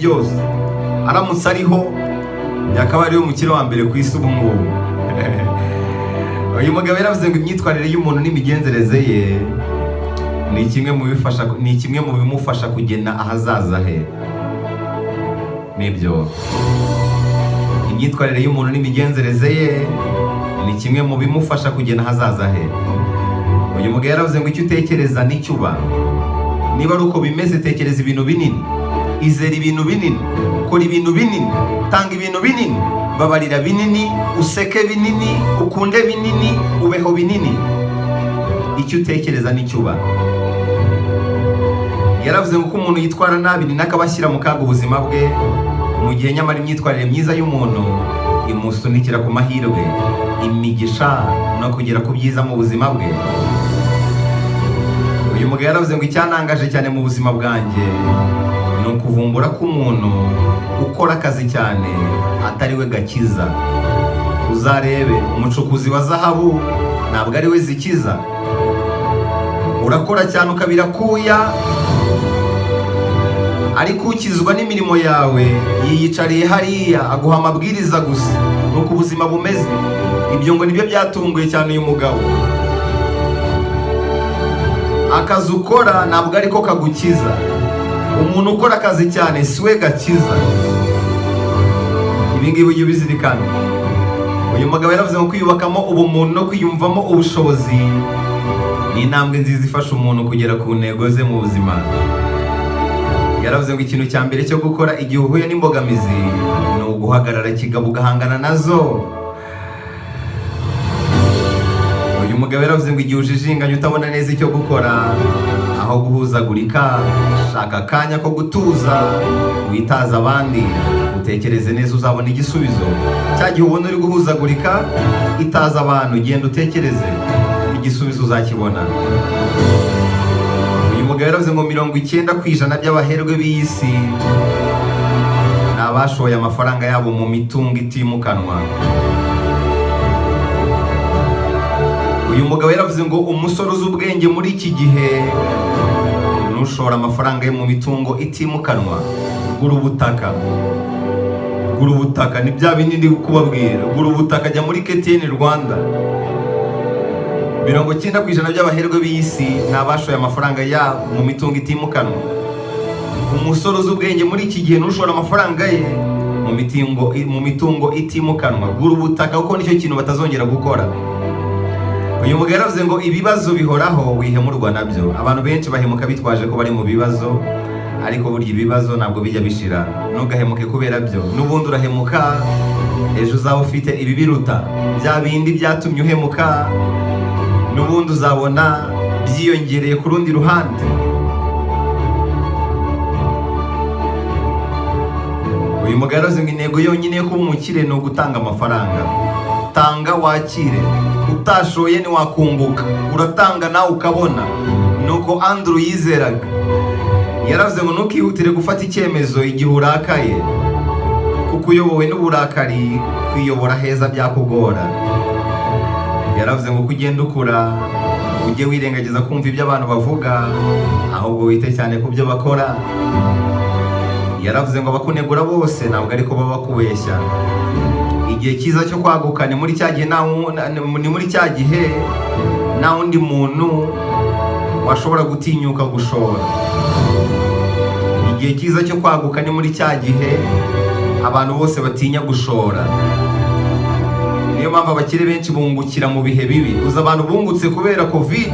byose. Aramutse ariho yakaba ariwe mukire wa mbere ku isi ubu ngubu. Uyu mugabo yaravuze ngo imyitwarire y'umuntu n'imigenzereze ye ni kimwe mu bimufasha kugena ahazaza he. Nibyo, imyitwarire y'umuntu n'imigenzereze ye ni kimwe mu bimufasha kugena ahazaza he. Uyu mugabo yaravuze ngo icyo utekereza nicyo uba. Niba ari uko bimeze, tekereza ibintu binini, izera ibintu binini, kora ibintu binini, tanga ibintu binini, babarira binini, useke binini, ukunde binini, ubeho binini. Icyo utekereza nicyo uba. Yaravuze ngo uko umuntu yitwara nabi ni nako aba ashyira mu kaga ubuzima bwe, mu gihe nyamara imyitwarire myiza y'umuntu imusunikira ku mahirwe, imigisha no kugera ku byiza mu buzima bwe. Uyu mugabo yaravuze ngo icyantangaje cyane mu buzima bwanjye ni ukuvumbura ko umuntu ukora akazi cyane atari we gakiza. Uzarebe umucukuzi wa zahabu, ntabwo ari we zikiza. Urakora cyane ukabira kuya, ariko ukizwa n'imirimo yawe yiyicariye hariya, aguha amabwiriza gusa. Nuko ubuzima bumeze. Ibyo ngo nibyo byatunguye cyane uyu mugabo. Akazi ukora ntabwo ariko kagukiza. Umuntu ukora akazi cyane si we gakiza. Ibi ngibi ujye ubizirikana. Uyu mugabo yaravuze ngo kwiyubakamo ubumuntu no kwiyumvamo ubushobozi ni intambwe nziza ifasha umuntu kugera ku ntego ze mu buzima. Yaravuze ngo ikintu cya mbere cyo gukora igihe uhuye n'imbogamizi ni uguhagarara kigabo ugahangana nazo. Uyu mugabo yaravuze ngo igihe ujijinganya, utabona neza icyo gukora, aho guhuzagurika, shaka akanya ko gutuza, witaza abandi, utekereze neza, uzabona igisubizo. Cya gihe ubona uri guhuzagurika, itaza abantu, genda utekereze, igisubizo uzakibona. Uyu mugabo yaravuze ngo 90% by'abaherwe b'iyi si ni abashoye amafaranga yabo mu mitungo itimukanwa. Uyu mugabo yaravuze ngo umusore uzi ubwenge muri iki gihe nushora amafaranga ye mu mitungo itimukanwa. Gura ubutaka, gura ubutaka, ni bya bindi ndi kubabwira. Gura ubutaka, jya muri KTN Rwanda. 90% by'abaherwe b'iyi si ni abashoye amafaranga yabo mu mitungo itimukanwa. Umusore uzi ubwenge muri iki gihe nushora amafaranga ye mu mitungo itimukanwa. Gura ubutaka kuko nicyo kintu batazongera gukora. Uyu mugabo yaravuze ngo ibibazo bihoraho, wihemurwa nabyo. Abantu benshi bahemuka bitwaje ko bari mu bibazo, ariko burya ibibazo ntabwo bijya bishira. Ntugahemuke kubera byo. N'ubundi urahemuka, ejo uzaba ufite ibibiruta bya bindi byatumye uhemuka. N'ubundi uzabona byiyongereye ku rundi ruhande. Uyu mugabo yaravuze ngo intego yonyine yo kuba umukire ni ugutanga amafaranga. Tanga wakire, utashoye ntiwakunguka. Uratanga nawe ukabona. Nuko Andrew yizeraga. Yaravuze ngo ntukihutire gufata icyemezo igihe urakaye, kuko uyobowe n'uburakari kwiyobora heza byakugora. Yaravuze ngo uko ugenda ukura, ujye wirengagiza kumva ibyo abantu bavuga, ahubwo wite cyane ku byo bakora. Yaravuze ngo abakunegura bose ntabwo ariko baba bakubeshya. Igihe cyiza cyo kwaguka ni muri cya gihe nta wundi muntu washobora gutinyuka gushora. Igihe cyiza cyo kwaguka ni muri cya gihe abantu bose batinya gushora. Niyo mpamvu abakire benshi bungukira mu bihe bibi. Uzi abantu bungutse kubera COVID,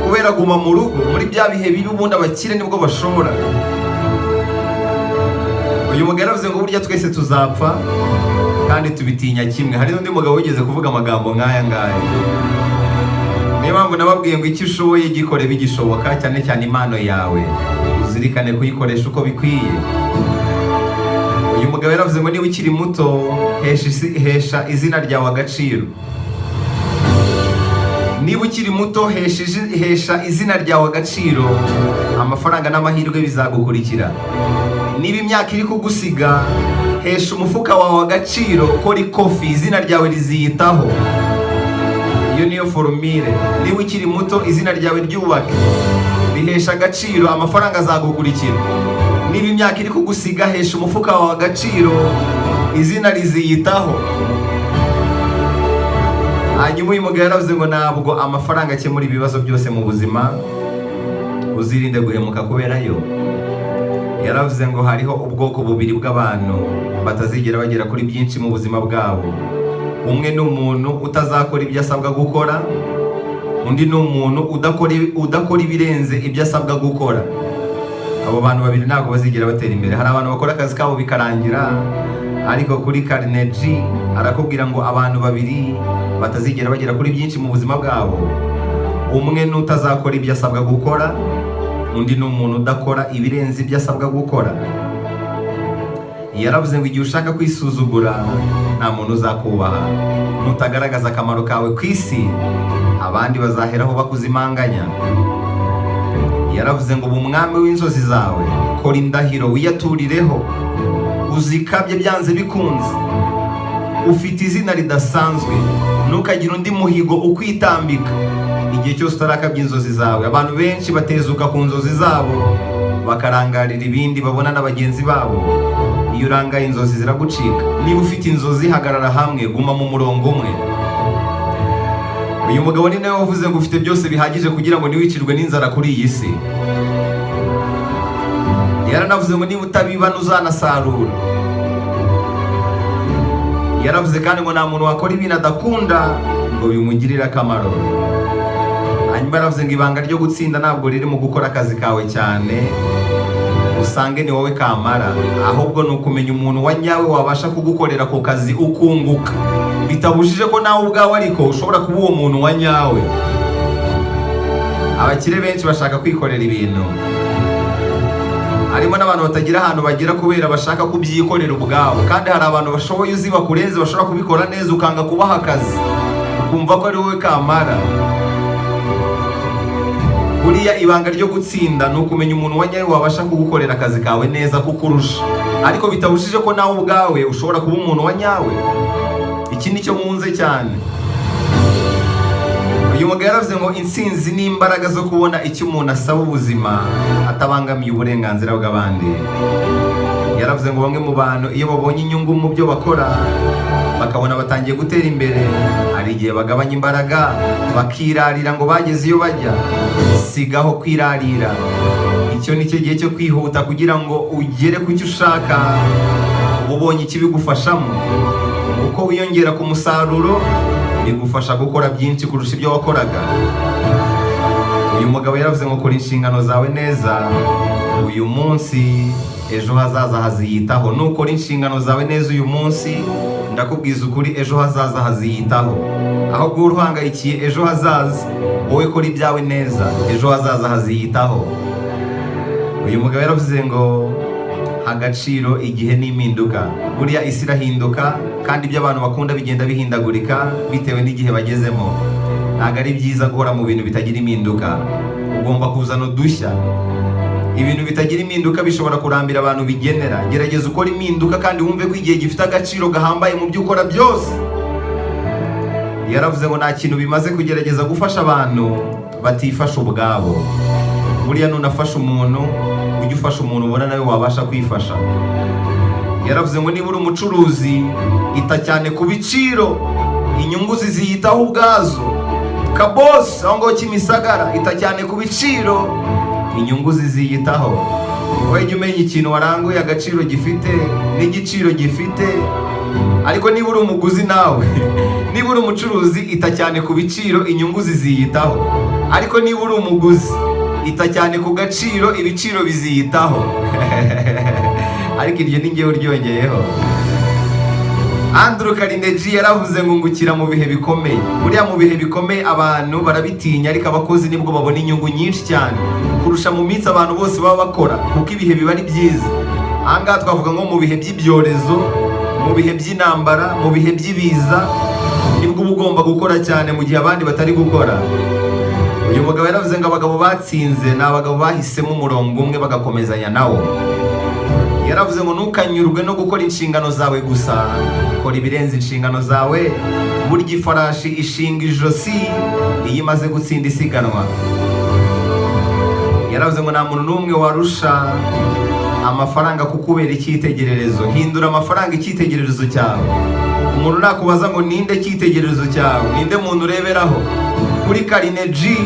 kubera guma mu rugo? Muri bya bihe bibi ubundi abakire nibwo bashora. Uyu mugabo yaravuze ngo burya twese tuzapfa kandi tubitinya kimwe. Hari n'undi mugabo wigeze kuvuga amagambo nk'aya ngaya. Niyo mpamvu nababwiye ngo icyo ushoboye gikore bigishoboka, cyane cyane impano yawe uzirikane kuyikoresha uko bikwiye. Uyu mugabo yaravuze ngo niba ukiri muto, hesha izina ryawe agaciro. Niba ukiri muto, hesha izina ryawe agaciro, amafaranga n'amahirwe bizagukurikira. Niba imyaka iri kugusiga, hesha umufuka wawe agaciro, kora ikofi, izina ryawe riziyitaho. Iyo niyo formule. Niba ukiri muto, izina ryawe ryubake, rihesha agaciro, amafaranga azagukurikira. Niba imyaka iri kugusiga, hesha umufuka wawe agaciro, izina riziyitaho. Hanyuma uyu mugabo yaravuze ngo ntabwo amafaranga akemura ibibazo byose mu buzima, uzirinde guhemuka kubera yo. Yaravuze ngo hariho ubwoko bubiri bw'abantu batazigera bagera kuri byinshi mu buzima bwabo. Umwe ni umuntu utazakora ibyo asabwa gukora, undi ni umuntu udakora ibirenze ibyo asabwa gukora. Abo bantu babiri ntabwo bazigera batera imbere. Hari abantu bakora akazi kabo bikarangira, ariko kuri Carnegie arakubwira ngo abantu babiri batazigera bagera kuri byinshi mu buzima bwabo, umwe ni utazakora ibyo asabwa gukora, undi ni umuntu udakora ibirenze ibyo asabwa gukora. Yaravuze ngo igihe ushaka kwisuzugura, nta muntu uzakubaha. Nutagaragaza akamaro kawe ku isi, abandi bazaheraho bakuzimanganya. Yaravuze ngo uba umwami w'inzozi zawe, kora indahiro wiyaturireho, uzikabye byanze bikunze. Ufite izina ridasanzwe, ntukagire undi muhigo ukwitambika igihe cyose utarakabya inzozi zawe. Abantu benshi batezuka ku nzozi zabo, bakarangarira ibindi babona na bagenzi babo. Iyo urangaye, inzozi ziragucika. Niba ufite inzozi, hagarara hamwe, guma mu murongo umwe. Uyu mugabo ni nawe wavuze ngo ufite byose bihagije kugira ngo ntiwicirwe n'inzara kuri iyi si. Yaranavuze ngo niba utabiba, ntuzanasarura. Yaravuze kandi ngo nta muntu wakora ibintu adakunda ngo bimugirire akamaro. Hanyuma yaravuze ngo ibanga ryo gutsinda ntabwo riri mu gukora akazi kawe cyane usange ni wowe kamara, ahubwo ni ukumenya umuntu wa nyawe wabasha kugukorera ako kazi ukunguka, bitabujije ko nawe ubwawe ariko ushobora kuba uwo muntu wa nyawe. Abakire benshi bashaka kwikorera ibintu. Harimo n'abantu batagira ahantu bagera kubera bashaka kubyikorera ubwabo, kandi hari abantu bashoboye uzi bakurenze bashobora kubikora neza, ukanga kubaha akazi, ukumva ko ari wowe kamara. Buriya ibanga ryo gutsinda ni ukumenya umuntu wa nyawe wabasha kugukorera akazi kawe neza kukurusha, ariko bitabujije ko nawe ubwawe ushobora kuba umuntu wa nyawe. Iki ni cyo nkunze cyane. Uyu mugabo yaravuze ngo intsinzi ni imbaraga zo kubona icyo umuntu asaba ubuzima atabangamiye uburenganzira bw'abandi. Yaravuze ngo bamwe mu bantu iyo babonye inyungu mu byo bakora, bakabona batangiye gutera imbere, hari igihe bagabanya imbaraga, bakirarira ngo bageze iyo bajya. Sigaho kwirarira, icyo ni cyo gihe cyo kwihuta kugira ngo ugere ku cyo ushaka. Uba ubonye ikibigufashamo. Uko wiyongera ku musaruro, bigufasha gukora byinshi kurusha ibyo wakoraga. Uyu mugabo yaravuze ngo kora inshingano zawe neza uyu munsi, ejo hazaza haziyitaho. Nukora inshingano zawe neza uyu munsi, ndakubwiza ukuri, ejo hazaza haziyitaho. Aho guhora uhangayikiye ejo hazaza, wowe kora ibyawe neza, ejo hazaza haziyitaho. Uyu mugabo yaravuze ngo agaciro igihe n'impinduka. Buriya isi irahinduka, kandi ibyo abantu bakunda bigenda bihindagurika bitewe n'igihe bagezemo. Ntabwo ari byiza guhora mu bintu bitagira impinduka, ugomba kuzana udushya. Ibintu bitagira impinduka bishobora kurambira abantu bigenera. Gerageza ukora impinduka kandi wumve ko igihe gifite agaciro gahambaye mu byo ukora byose. Yaravuze ngo nta kintu bimaze kugerageza gufasha abantu batifasha ubwabo. Buriya nunafasha umuntu, ujye ufasha umuntu ubona nawe wabasha kwifasha. Yaravuze ngo niba uri umucuruzi, ita cyane ku biciro, inyungu ziziyitaho ubwazo. Kabosi aho ngaho Kimisagara, ita cyane ku biciro, inyungu ziziyitaho. Wowe jya umenya ikintu waranguye agaciro gifite n'igiciro gifite. Ariko niba uri umuguzi nawe, niba uri umucuruzi, ita cyane ku biciro, inyungu ziziyitaho. Ariko niba uri umuguzi, ita cyane ku gaciro, ibiciro biziyitaho. Ariko iryo ni ngewe uryongeyeho. Andrew Carnegie yaravuze ngo ungukira mu bihe bikomeye. Buriya mu bihe bikomeye abantu barabitinya, ariko abakozi nibwo babona inyungu nyinshi cyane kurusha mu minsi abantu bose baba bakora, kuko ibihe biba ari byiza. Ahangaha twavuga nko mu bihe by'ibyorezo, mu bihe by'intambara, mu bihe by'ibiza, nibwo uba ugomba gukora cyane mu gihe abandi batari gukora. Uyu mugabo yaravuze ngo abagabo batsinze ni abagabo bahisemo umurongo umwe bagakomezanya nawo. Yaravuze ngo ntukanyurwe no gukora inshingano zawe gusa, kora ibirenze inshingano zawe. Burya ifarashi ishinga ijosi iyo imaze gutsinda isiganwa. Yaravuze ngo nta muntu n'umwe warusha Amafaranga kukubera icyitegererezo. Hindura amafaranga icyitegererezo cyawe. Umuntu nakubaza ngo: "Ninde cyitegererezo cyawe? Ninde muntu ureberaho?" Kuri Carnegie,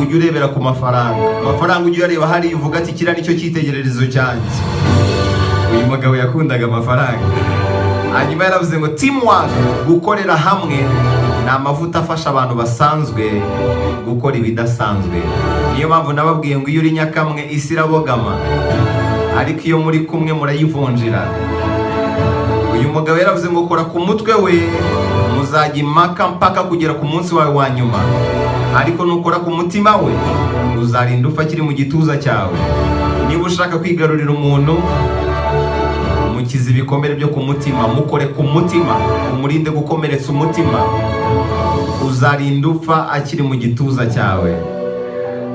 ujye urebera ku mafaranga. Amafaranga ujye uyareba hariya, uvuga ati: "Kiriya nicyo cyitegererezo cyanjye." Uyu mugabo yakundaga amafaranga. Hanyuma yaravuze ngo: "Teamwork, gukorera hamwe, ni amavuta afasha abantu basanzwe gukora ibidasanzwe." Niyo mpamvu nababwiye ngo iyo uri nyakamwe isi irabogama, ariko iyo muri kumwe murayivunjira. Uyu mugabo yaravuze ngo: "Kora ku mutwe we, muzajya impaka mpaka kugera ku munsi wawe wa nyuma, ariko nukora ku mutima we, uzarinda upfa akiri mu gituza cyawe." Niba ushaka kwigarurira umuntu, mukize ibikomere byo ku mutima, mukore ku mutima, umurinde gukomeretsa umutima, uzarinda upfa akiri mu gituza cyawe.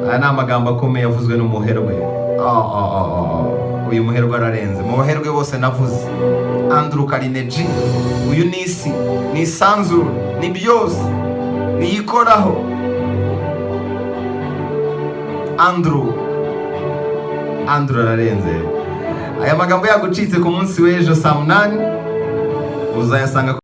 Aya ni amagambo akomeye yavuzwe n'umuherwe. Oh. Uyu muherwe ararenze mu baherwe bose navuze. Andrew Carnegie, uyu ni isi, ni isanzure, ni byose, niyikoraho. Andrew ararenze. Aya magambo yagucitse, ku munsi w'ejo saa 8 uzayasanga.